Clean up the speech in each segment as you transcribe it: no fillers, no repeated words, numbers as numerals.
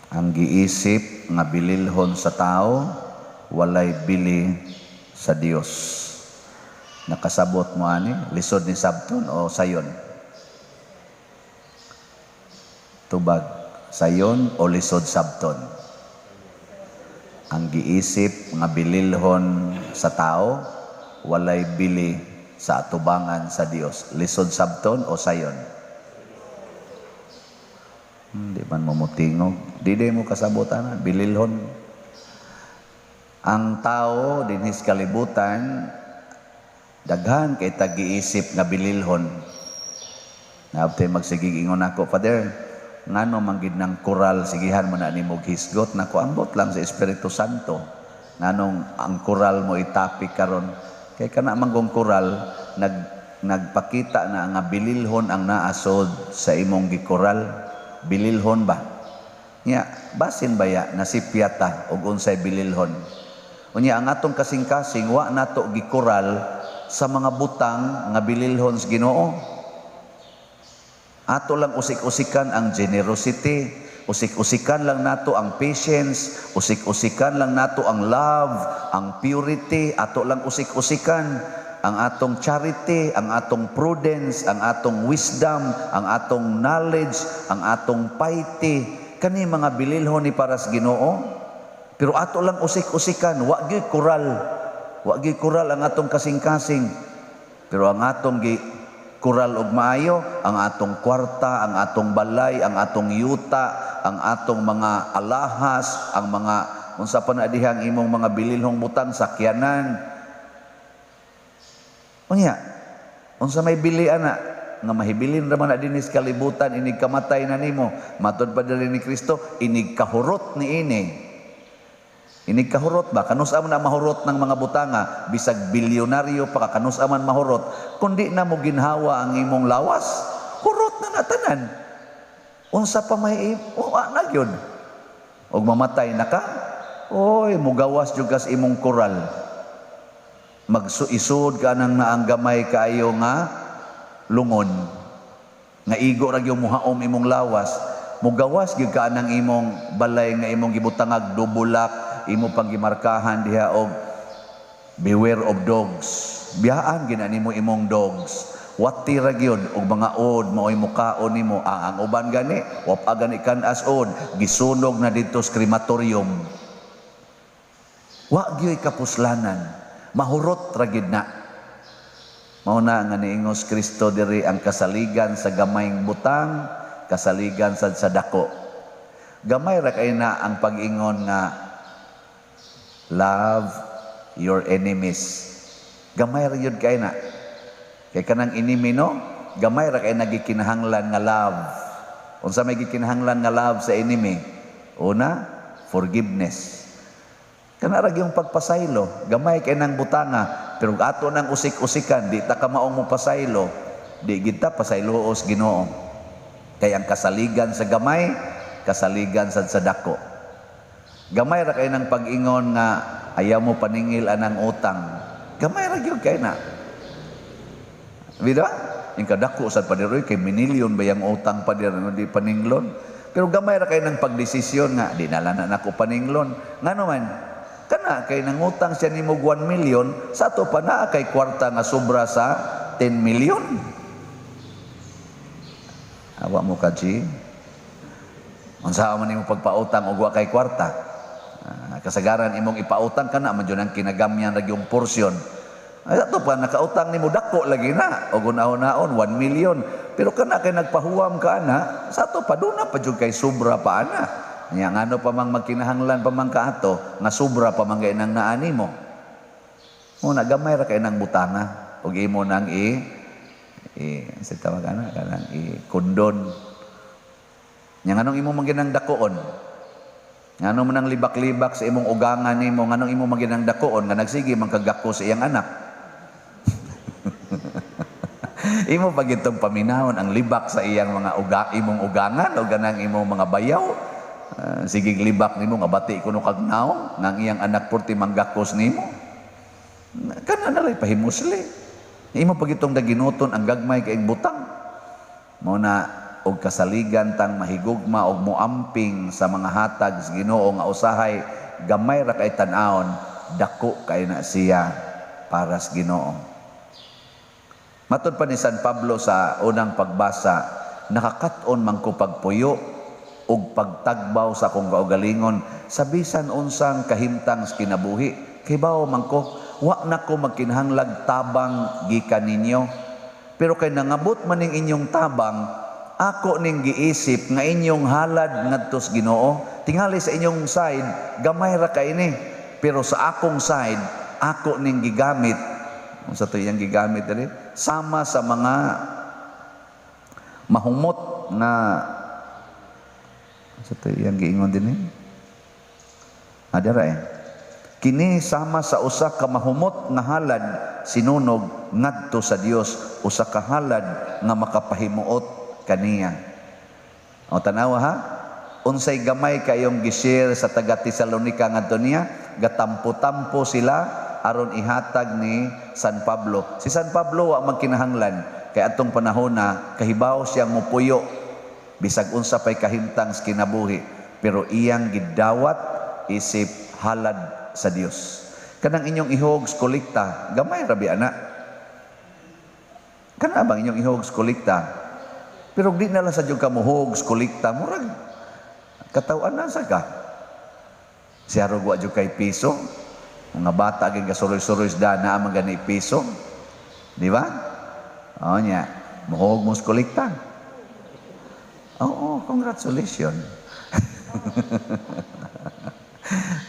Ang giisip nga bililhon sa tao, walay bili sa Dios. Nakasabot mo ani, lisod ni sabton o sayon? Tubag, sayon o lisod sabton? Ang giisip nga bililhon sa tao, walay bili sa atubangan sa Dios. Lisod sabton o sayon? Hindi man mo mutingog. Di di mo kasabot ana, bililhon. Ang tao dinhis kalibutan, daghan kay tagiisip nga bililhon. Naabtay magsigig ingon ako, "Father, ngano man gid ng koral sigihan mo na nimo hisgot nako?" Ambot lang sa Espiritu Santo. Nganong ang koral mo itopic karon? Kay kana manggong koral nagpakita na nga bililhon ang naasod sa imong gikoral. Bililhon ba? Nya, basin ba ya nasipyata og unsay bililhon? Unya ang atong kasing-kasing wa nato gikoral sa mga butang nga bililhon sa Ginoo. Ato lang usik-usikan ang generosity, usik-usikan lang nato ang patience, usik-usikan lang nato ang love, ang purity, ato lang usik-usikan ang atong charity, ang atong prudence, ang atong wisdom, ang atong knowledge, ang atong piety. Kani mga bililhon ni para sa Ginoo. Pero ato lang usik-usikan, wa gyud koral. Wa gyud koral ang atong kasing-kasing. Pero ang atong gi kural og maayo, ang atong kwarta, ang atong balay, ang atong yuta, ang atong mga alahas, ang mga unsa pa na dihang imong mga bililhong butang, sakyanan. Unya, unsa may bili ana nga mahibilin ra man na dinhi sa kalibutan, inig kamatay na nimo, matud pa diri ni Kristo, inig kahurot ni ini. Inig kahurot ba? Kanus-a man na mahurot ng mga butanga, bisag bilyonaryo pa ka, kanus-a man mahurot, kundi na mo ginhawa ang imong lawas, hurot na na tanan. Unsa pa may wa na gyud. Og mamatay na ka, oy, mugawas jud kas imong koral. Magsuisod ka nang naang gamay kaayo nga lungon. Nga igo ra gyud muhaom imong lawas. Mugawas gyud ka nang imong balay nga imong gibutangag dubulak, imo pang gimarkahan diha og "Beware of dogs." Biyaan gina nimo imong dogs. Wati ra gyud og mga od maoy mukaon nimo. Ang uban gani, wa pa gani kan-as od, gisunog na didto sa crematorium. Wa gyud kapuslanan. Mahurot ra gyud na. Mao na nga niingos Kristo diri, ang kasaligan sa gamayng butang, kasaligan sad sa dako. Gamay ra kay na ang pag-ingon nga "Love your enemies." Gamay ra gyud kay na. Kay kanang enemy no, gamay ra kay nagikinahanglan nga love. Unsa may gikinahanglan nga love sa enemy? Una, forgiveness. Kana ra gyung pagpasaylo, gamay kay nang butanga, pero ato nang usik-usikan, di ta kamaong mo pasaylo, di gid ta pasayloos Ginoo. Kay ang kasaligan sa gamay, kasaligan sad sa dako. Gamay ra kay nang pag-ingon nga ayaw mo paningil anang utang. Gamay ra gyud kay na. Bida? Yung kadako sad pader oy, kay minilyon ba yung utang pader no di paninglon. Pero gamay ra kay nang pagdesisyon nga di na lang na nako paninglon. Ngano man? Kana kay nangutang siya nimo 1 million, sa ato pa naa kay kwarta nga sobra sa 10 million. Awa mo ka, G. Unsa man nimo pagpautang og wa kay kwarta? Kasagaran imong ipautang kana man jud ang kinagamyan ra gyung porsyon. Ay, ato pa nakautang nimo dako lagi na og unahon 1 million. Pero kana kay nagpahuwam ka ana, sa ato pa duna pa jud kay sobra pa ana. Nya ngano pa mang magkinahanglan pa man kaato nga sobra pa man kay nang naani mo. Mo na gamay ra kay nang butanga ug imo nang i sa tawag ana kanang i kondon. Nya nganong imo man ginang dakoon? Ngano man ang libak-libak sa imong ugangan nimo, nganong imo man ginang dakoon nga nagsige man kagako sa iyang anak? Imo pa gitong paminahon ang libak sa iyang mga imong ugangan o ganang imong mga bayaw. Sige libak nimo nga bati kuno kag naong nga ang iyang anak purti manggakos nimo. Kana na lay pahimusli. Imo pa gitong daginuton ang gagmay kay butang. Mo na Og kasaligan tang mahigugma og moamping sa mga hatag sa Ginoo nga usahay gamay ra kay tan-awon, dako kay na siya para sa Ginoo. Matod pa ni San Pablo sa unang pagbasa, nakakat-on man ko pagpuyo ug pagtagbaw sa akong kaugalingon sa bisan unsang kahimtang sa kinabuhi. Kibaw man ko, wa na ko magkinahanglag tabang gikan ninyo. Pero kay nangabot man ning inyong tabang, ako ning giisip nga inyong halad ngadto sa Ginoo. Tingali sa inyong side, gamay ra kay ni. Pero sa akong side, ako ning gigamit. Unsa to iyang gigamit diri? Sama sa mga mahumot na, unsa to iyang giingon dinhi? Ah, dira eh. Kini sama sa usa ka mahumot nga halad sinunog ngadto sa Dios, usa ka halad nga makapahimuot kaniya. O, tanawa ha? Unsay gamay kayong gi-share sa taga Tesalonica ngadto niya, gatampo-tampo sila aron ihatag ni San Pablo. Si San Pablo wa magkinahanglan kay atong panahon na kahibaw siya mupuyo bisag unsa pay kahimtang sa kinabuhi, pero iyang gidawat isip halad sa Dios. Kanang inyong ihog sa kolekta, gamay ra biya na. Kana bang inyong ihog sa kolekta? Pero di na lang sa ka muhog sa kolekta, murag katawan na sa ka. Siya wa jud kay piso. Mga bata gyud gasuroy-suroy sa dana man gani piso. Di ba? Oo nya, muhog mo sa kolekta. Oo, congratulations.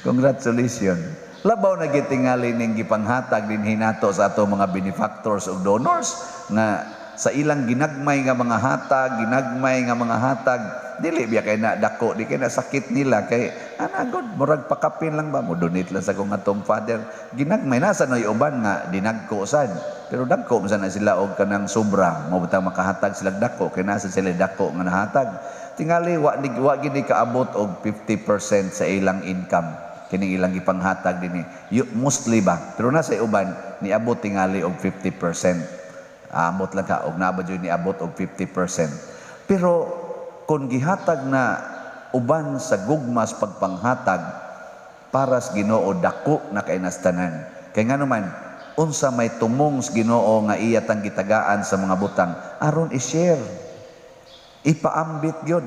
Congratulations. Labaw na gitingali ning gipanghatag din hinato sa ato mga benefactors ug donors nga sa ilang ginagmay nga mga hatag, ginagmay nga mga hatag, dili biya kay na dako, di kay na sakit nila kay ana god, murag pakapin lang ba mo donate lang sa kong atong father. Ginagmay na sa noy uban nga dinagko sad. Pero dagko man na sila og kanang sobra, mo butang makahatag sila dako kay nasa sila dako nga nahatag. Tingali wa ni wa gid ni kaabot og 50% sa ilang income kining ilang gipanghatag dinhi. Mostly ba, pero nasa uban niabot tingali og 50%. Amot lang ka og naa ba jud niabot og 50%. Pero kung gihatag na uban sa gugmas pagpanghatag para sa Ginoo, dako na kay tanan. Kay ngano man, unsa may tumong sa Ginoo nga iya tang gitagaan sa mga butang aron i-share. Ipaambit gyud.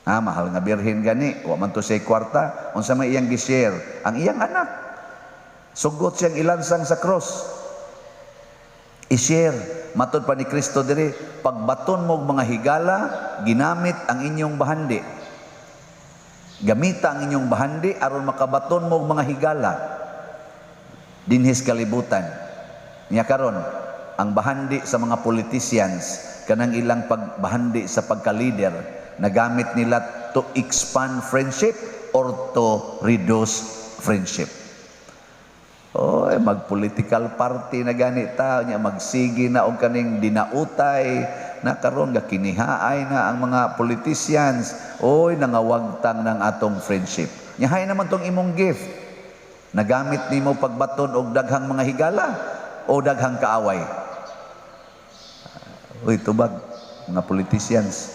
Ah, mahal nga birhen gani, wa man to siya kwarta, unsa may iyang gi-share? Ang iyang anak. Sugot siyang ilansang sa cross. I-share. Matod pa ni Kristo diri, pagbaton mo og mga higala, ginamit ang inyong bahandi. Gamita ang inyong bahandi aron makabaton mo og mga higala dinhis kalibutan. Nya karon, ang bahandi sa mga politicians, kanang ilang pagbahandi sa pagka-leader, nagamit nila to expand friendship or to reduce friendship? Oh, mag-political party na gani ta nya, magsige na og kaning dinautay na karon ga kinihaay na ang mga politicians. Oy, nangawagtang ng atong friendship. Nya hay naman tong imong gift. Nagamit nimo pagbaton og daghang mga higala o daghang kaaway? Uy, tubag mga politicians.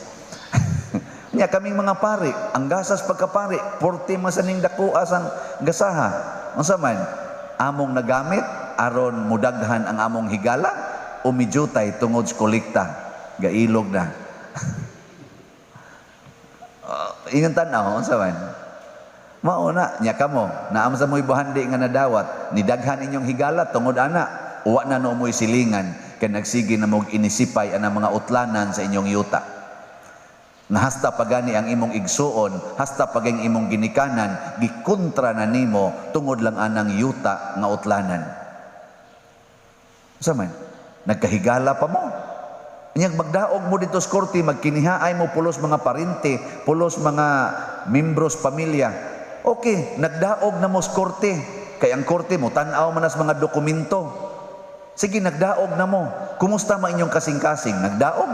Nya kaming mga pari, ang gasas pagkapari, 40 man sa ning dakoa sang gasaha. Unsa man among nagamit aron mudaghan ang among higala o mijutay tungod sa kolekta? Gailog na. Ingon tan-aw, unsa man? Mao na, nya kamo, naa man sa mo'y bahandi nga nadawat, nidaghan inyong higala tungod ana, uwa na no mo'y silingan, kay nagsige na mo'g inisipay ang mga utlanan sa inyong yuta. Nga hasta pagani ang imong igsuon, hasta paging imong ginikanan, gikontra na nimo tungod lang anang yuta nga utlanan. Unsa man? Nagkahigala pa mo. Inyang magdaog mo dito sa korte, magkinihaay mo pulos mga parente, pulos mga membros pamilya. Okay, nagdaog na mo sa korte. Kay ang korte mo, tan-aw man nas mga dokumento. Sige, nagdaog na mo. Kumusta man inyong kasing-kasing? Nagdaog.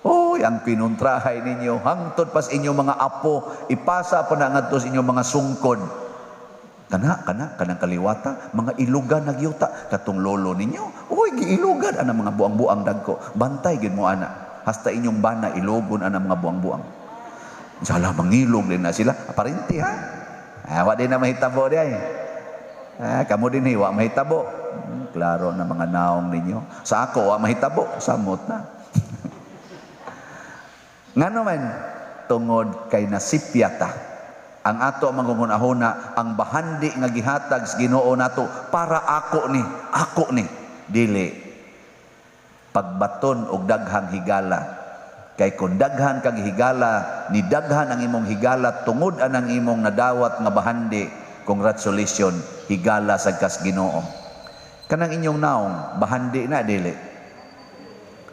Uy, ang pinuntrahay ninyo, hangtod pas inyong mga apo, ipasa pa na ngadto sa inyong mga sungkod. Kana, kana, kanang kaliwata, mga ilugan nagyuta, katong lolo ninyo, uy, giilugan, ana mga buang-buang dagko, bantay gid mo ana. Hasta inyong bana ilogon ang mga buang-buang. Sala mangilog din na sila. Aparente ha. Ah, wa din na mahitabo di ay. Ah, kamo din wa mahitabo. Klaro na mga naong ninyo. Sa ako wa mahitabo, samot na. Ngano man, tungod kay nasipya ta. Ang ato mangungunahuna, ang bahandi nga gihatag sa Ginoo nato para ako ni, ako ni, dili pagbaton og daghang higala. Kay kung daghan kag higala, ni daghan ang imong higala tungod anang imong nadawat nga bahandi, congratulations, higala sa kas Ginoo. Kanang inyong naong, bahandi na, dili?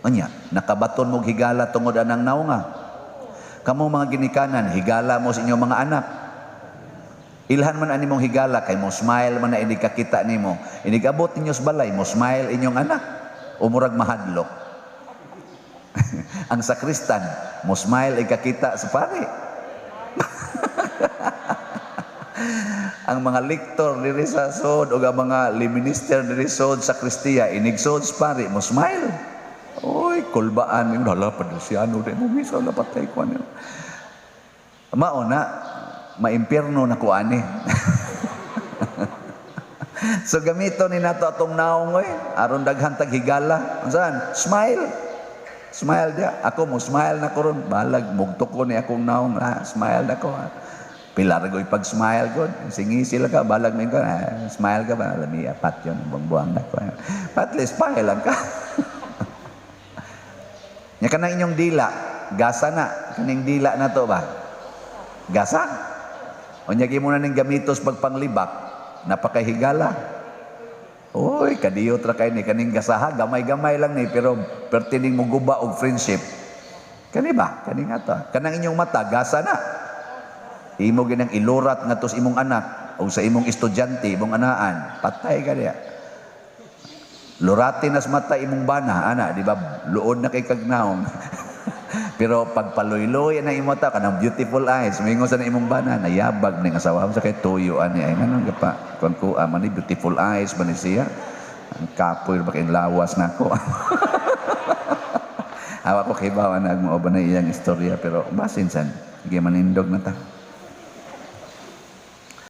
Unya, nakabaton mog higala tungod anang naonga. Kamo mga ginikanan, higala mo sa inyong mga anak. Ilhan man ani mong higala kay mo smile man na inig kakita nimo. Inig abot ninyo sa balay, mo smile inyong anak. O murag mahadlok. Ang sakristan, mo smile ikakita sa pari. Ang mga lektor diri sa sod o ang mga minister diri sod sa sakristiya, inig sod sa pari, mo smile. Oy, kulbaan mo hala pa siya ano di mo misa wala patay ko ano. Mao na maimpierno na ko ani. So gamito ni nato atong naong oy, aron daghan tag higala. Unsan? Smile. Smile dia. Ako mo smile na ko ron. Balag mugto ko ni akong naong. Ah, smile na ko. Ah. Pilar ko pag smile ko. Singi sila ka balag mo ka. Ah, smile ka ba? Lami apat yun. Buang-buang na ko. At least smile lang ka. Nya kanang inyong dila, gasa na. Kaning dila na to ba? Gasa? Unya mo na ning gamitos pagpanglibak, napakahigala. Uy, kadiyot ra kay ni kaning gasaha, gamay-gamay lang ni pero pertining mo guba og friendship. Kani ba? Kani nga to. Kanang inyong mata, gasa na. Imo ginang ilurat ngadto sa imong anak o sa imong estudyante, imong anaan, patay ka diya. Lurati nas mata imong bana, ana, di ba? Luod na kay kagnaong. Pero pag paloy-loy na imo ta kanang beautiful eyes, mingon sa na imong bana, nayabag ning asawa sa kay tuyo ani ay nganong gapa kuan ko man ni beautiful eyes man ni siya. Ang kapoy ba kay lawas nako. Awa ko kay bawa nagmo ba na iyang istorya pero basin san sige manindog na ta.